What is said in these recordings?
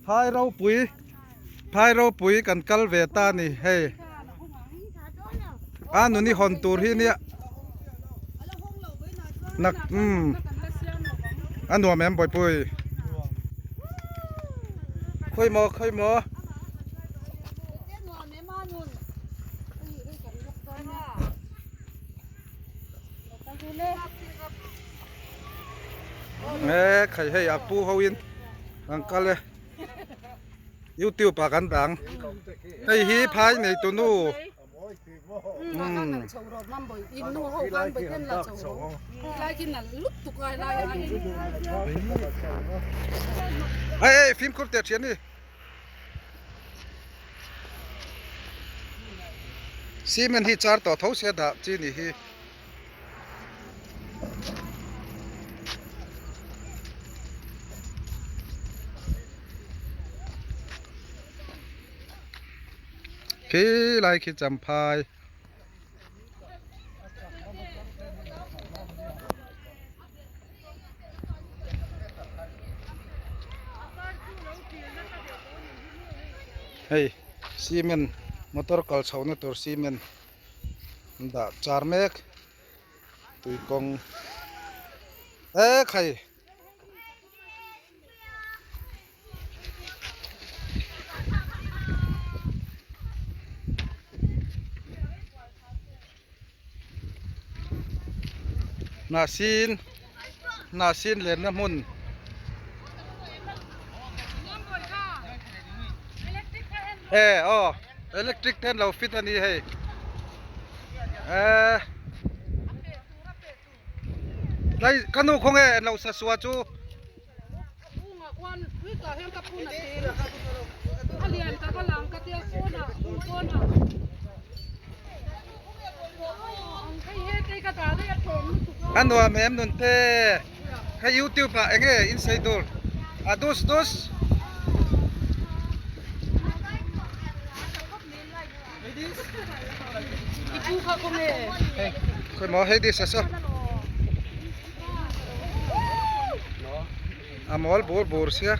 Phai ropui phai ropui kan kal ve ta a ni hei a nuni hawn tur hi nia nak umm a nuam em bawihpui khawi maw khawi maw. Nge khai hei a pu ho in an kal e youtube ah kan dang hei hi phai nei tu nu hei hei fimkhur teh thian ni. Cement hi char tawh tho sia dah chi ni hi. Khi lai khi champhai. Hei cement motor kal chho na tur cement an dah char mek tui kawng e khai. Hnahsin hnahsin lenna hmun e aw electric te an lo fit a ni hei eh Tlai ka nu khaw nge en lo sa sua chu. A nuam em nun te hei youtube ah enge in sawi tur a dus dus. Khawi maw hei this a saw a mawl bur bur sia.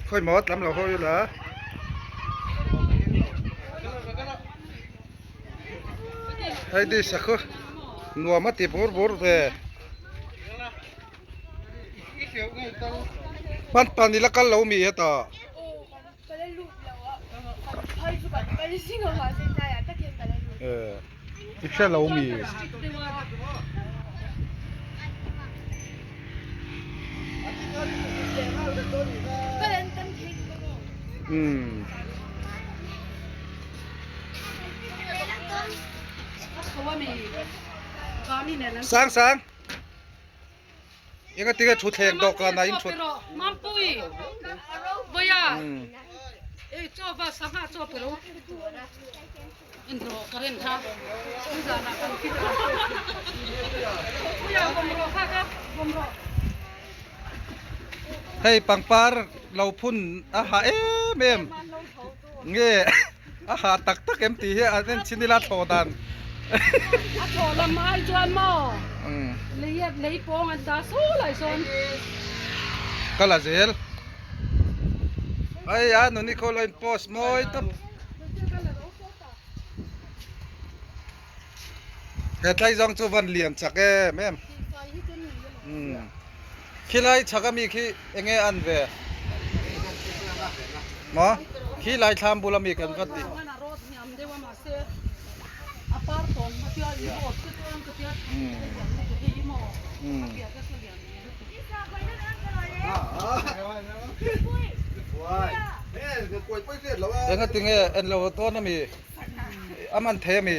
Khawi maw tlam lo hawi ula. Hei this a khu nuam a ti bur bur ve. Hman pan ila kal lo mi hetah. I hre lo mi. Umm. Sang sang. Enga tinge thutthleng dawhkan ah in thut. Hei pangpar lo phun a ha em em nge a ha tak tak em tih hi an en chin ila thlawh dan. A thlawh lam ai chuan maw lei lei pawng an dah saw lai sawn. Ka la zel. Ai a nuni khaw lo in post mawi tawp. He tlai zawng chu van lian chak em em. Khilai chhak ami khi enge an ve maw khilai thlam bul ami kan va tih. Enga tinge en lo dawn ami a man thei ami.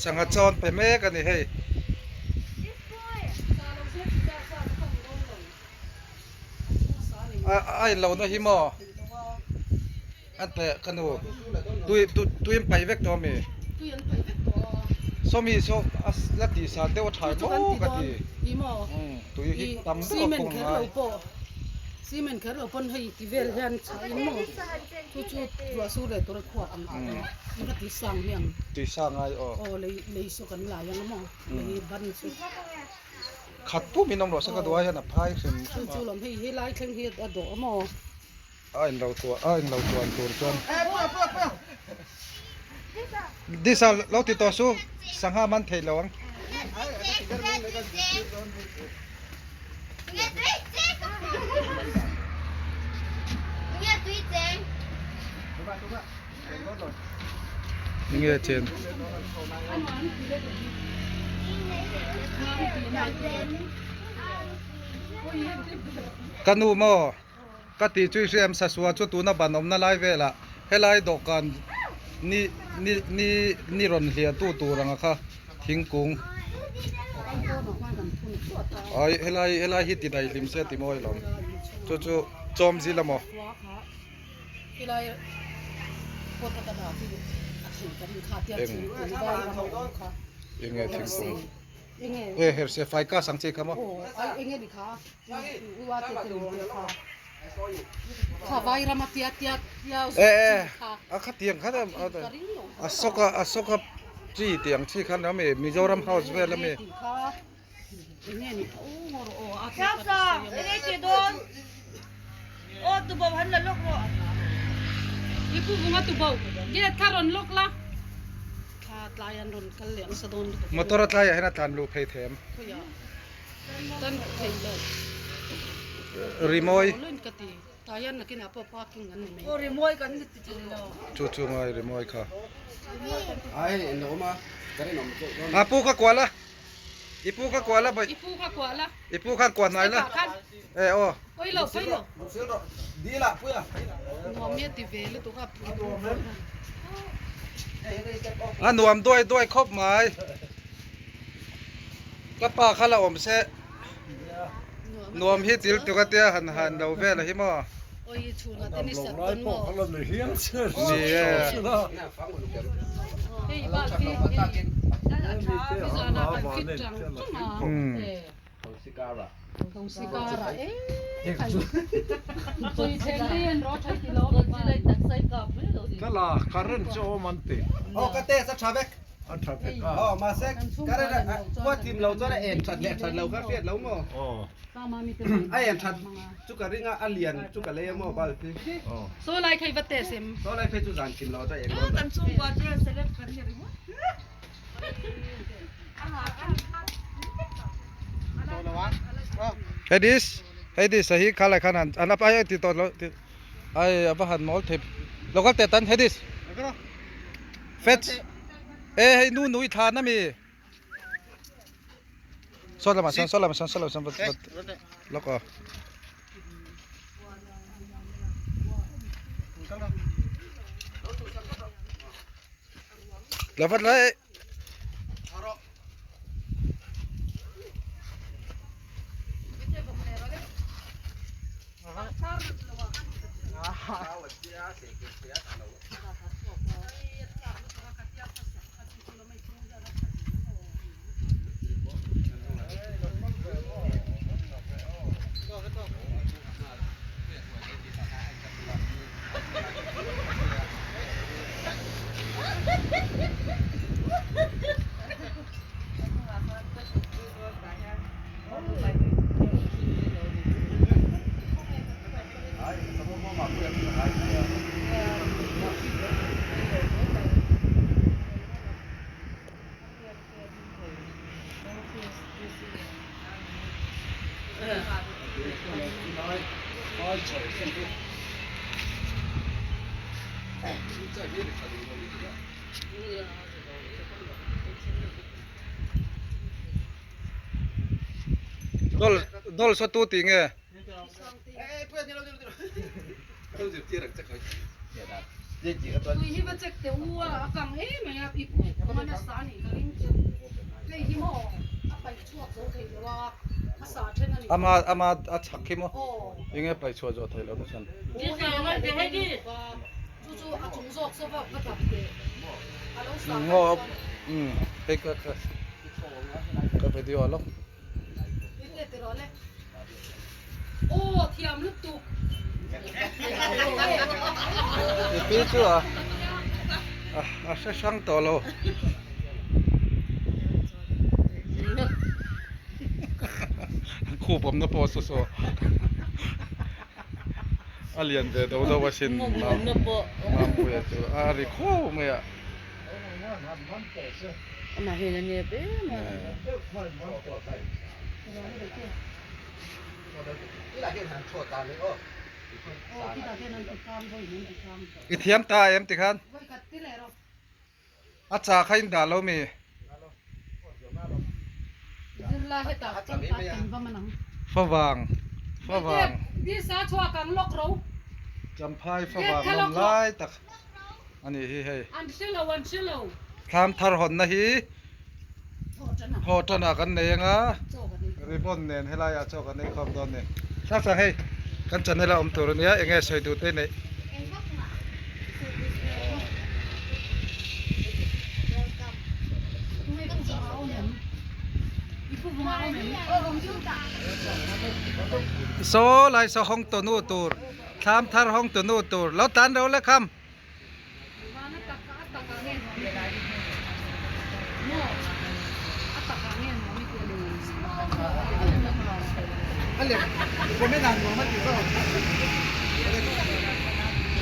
Sangha chawn pe mek a ni hei. A in lohna hi maw a teh ka nu tui tui an paih vek tawh a mi sawmi saw A la tih san deuh a tha Chu chu kan maw ti ka dawn ti. i maw? Tui hi I tam deuh a cement kawng kher ngai. lo pawh cement kher lo pawn hei ti vel hian chhah in maw? Chu chu ruah sur leh tur a khuak ang tih kha in ka ti sang mai ang. Tui sang ngai aw. Aw lei lei saw kan lai ang maw? Lei ban chu. Khat pum in awm rawh se ka duai hian a phai hrim hrim a. Chu chu lawm hei helai thleng hi a dawh a maw? A in lo tuah a in lo tuan tur chuan Disa lo ti tawh su sangha man theih lo ang. Nge chen. Ka nu maw? Ka tih chu i hriam Sasua chu tuna ban awmna lai velah helai dawhkan ni ni ni ni rawn hliah tu tur anga kha thingkung ai helai helai hi ti daihlim se ti mawi lo chu chu chawm zil amaw. Eng enge thingkung e herse faika sang chi kha maw. E e a khatiang khan a soka a soka chi tih ang chi khan a mi Mizoram house vel a mi. Motor a tlaiah hian a tlan luh phei thei em? Kan thei lo. Rimawi. Ka ti. Tah hian nakinah pawh parking an ni mai. Aw rimawi kan ti thei lo. Chu chu ngai rimawi kha. Ai en lo ma ka rinawm chu dawn. A pu ka kual a. I pu ka kual a I pu ka kual a. I pu khan kual hnai la. E aw. Oi lo oi lo. Dil ah puia. Nuam hi a ti ve lutuk a. A nuam duai duai khawp mai. Ka pa kha la awm se nuam hi til tuk a tia han han lo vel a hi maw. Ni e. Aw ka test a tha vek. A tha vek a. Aw mahse current a khua thim lo chuan a en that leh that lo kha hriat lo maw. A en that chu ka ring a a lian chu ka lei a maw bulb hi. Saw lai kha i va test em? Saw lai phei chu zan thim lo chuan a en dawn lo. Kan chhungkua chuan select kan ni ringawt. Hei this hei this a hi kha lai khan han an up ai ai ti tawh lo ti ai a va han mawl thei local te tan hei this fetch e hei nu nui thlan ami saw lamah sawn saw lamah sawn saw lamah sawn vat vat lawk aw. La vat lai. Dol dol saw tu tih nge? Tui hi va check teh u a, a kang em mai a, i puk a nasa a nih ka ring chu. Hei hi maw a paih chhuak zo thei lo a, a sa then a ni. Ama ama a chhak hi maw enge paih chhuah zawh theih loh na chhan. Chu chu a chung zawk saw va va dap teh a lo sa Ngaw umm hei ka ka. Ka video lawk. I pi chu a a hre hrang tawh lo. Khup awmna pawh saw saw a lian ve do do asin Mampuia chu a ri khuau mai a. I thiam ta em tikhan a cha kha in dah lo mi. Favang favang Champhai favang lawm lai tak a nih hi hei. Thlam thar hawnna hi Thaw tanah kan nei anga ribbon nen helaiah chaw kan ei khawm dawn a ni. Sang sang hei kan channel a awm tur ania eng nge sawi duh te neih. Saw lai saw hawng tawh nu tur thlam thar hawng tawh nu tur lo tlan ro le kham.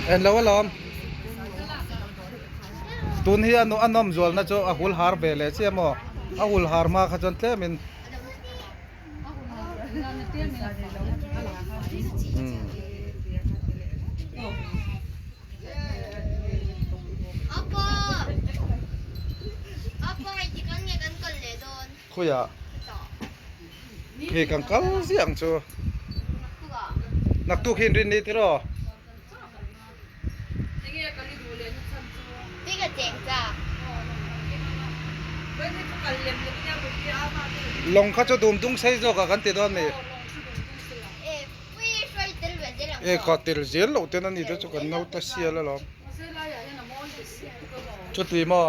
En lo alawm tun hi a nawm zualna chu a hul har ve leh chiah maw a hul har hma kha chuan tlemin Khawiah hei kan kal ziah ang chu naktuk hi inrin ni tiraw. Lawng kha chu dum dung sei zawk ah kan ti dawn mi. E kha tel zel loh ten a ni te chu kan naute sial alawm. Chuti maw?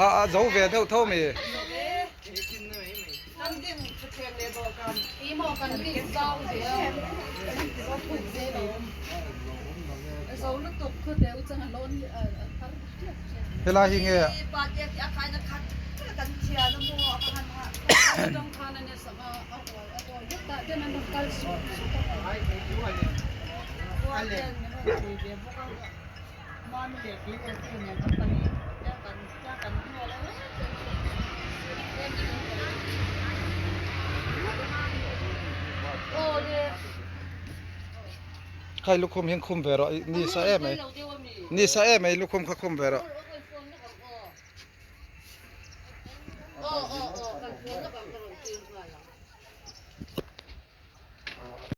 A a zo ve deuh tho mi. Helai hi nge Khai lukhum hian khum ve rawh ni sa em mai ni sa em mai lukhum kha khum ve rawh.